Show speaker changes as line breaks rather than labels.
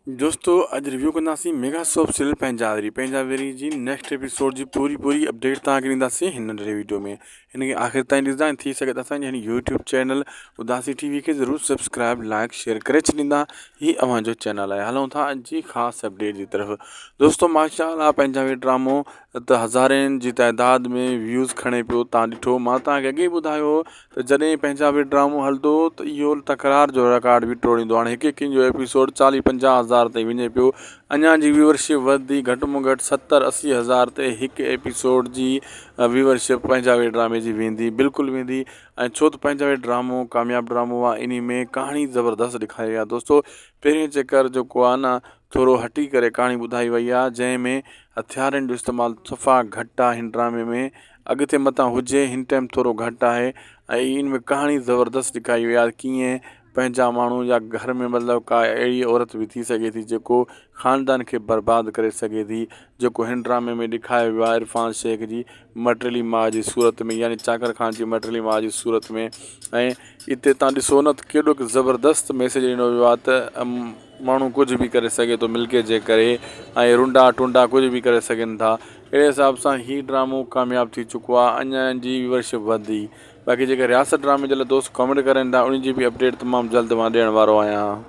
دوستو اڄ ريويو ڪنداسين ميگا سوپ سيريل پنهنجا ويري پنهنجا ويري جي نيڪسٽ ايپيسوڊ جي پوري پوري اپڊيٽ توهان کي ڏينداسين هن ننڍڙي ويڊيو ۾ هن کي آخر تائين ڏسندا ۽ ٿي سگهي ته اسان جي هن يوٽيوب چينل اداسي ٽي وي کي ضرور سبسڪرائب لائڪ شيئر ڪري ڇڏيندا هي اوهان جو چينل آهي هلون ٿا اڄ جي خاص اپڊيٽ جي طرف دوستو ماشاء الله پنهنجا ويري ڊرامو ته هزارين جي تعداد ۾ ويوز کڻي پيو تان ڏٺو مان توهان کي اڳي ٻڌايو هو ته جڏهن پنهنجا به ڊرامو هلندو ته اهو تڪرار جو رڪارڊ به ٽوڙيندو هاڻي هڪ هڪ جو ايپيسوڊ چاليهه پنجاهه هزار تائين وڃي پيو اڃا جي ويورشپ وڌي گهٽ ۾ گهٽ ستر اسي هزار تي هڪ ايپيسوڊ جي ويورشپ پنهنجا به ڊرامي جي ويندي بلڪل ويندي ۽ ڇو ته پنهنجا به ڊرامو ڪامياب ڊرامو آهي انهي ۾ ڪهاڻي زبردست ڏيکاري وئي آهي دوستو پهرين چڪر جيڪو آهي نه ٿورو هٽي ڪري ڪهاڻي ٻڌائي وئي آهي جنهن ۾ هٿيارن جو استعمال صفا گهٽ آهي هن ڊرامي ۾ اڳتي متان هجي هن ٽائيم ٿورو گهٽ آهي ۽ ان ۾ ڪهاڻي زبردست ڏيکاري وئي آهي ڪيئن پنهنجا ماڻهو يا گهر ۾ مطلب ڪا اهڙي عورت به ٿي سگهي ٿي جيڪو خاندان کي برباد ڪري سگهي ٿي جيڪو هن ڊرامي ۾ ڏيکاريو ويو آهي عرفان شيخ جي مٽيلي ماء جي صورت ۾ يعني چاڪر خان جي مٽيلي ماء جي صورت ۾ ۽ اتي تان ڏسو نه ته ڪيڏو زبردست ميسيج ڏنو ويو آهي ته ماڻهو ڪجهه به ڪري سگهي ٿو ملڪيت جي ڪري ۽ رنڊا ٽنڊا ڪجهه به ڪري سگهن ٿا اهڙي حساب سان هي ڊرامو ڪامياب ٿي چڪو آهي اڃا ان جي ويورشپ وڌي باقي جيڪي رياست ڊرامي جي لاء دوست ڪمينٽ ڪرين ٿا انهن جي به اپڊيٽ تمام جلد مان ڏيڻ وارو آهيان.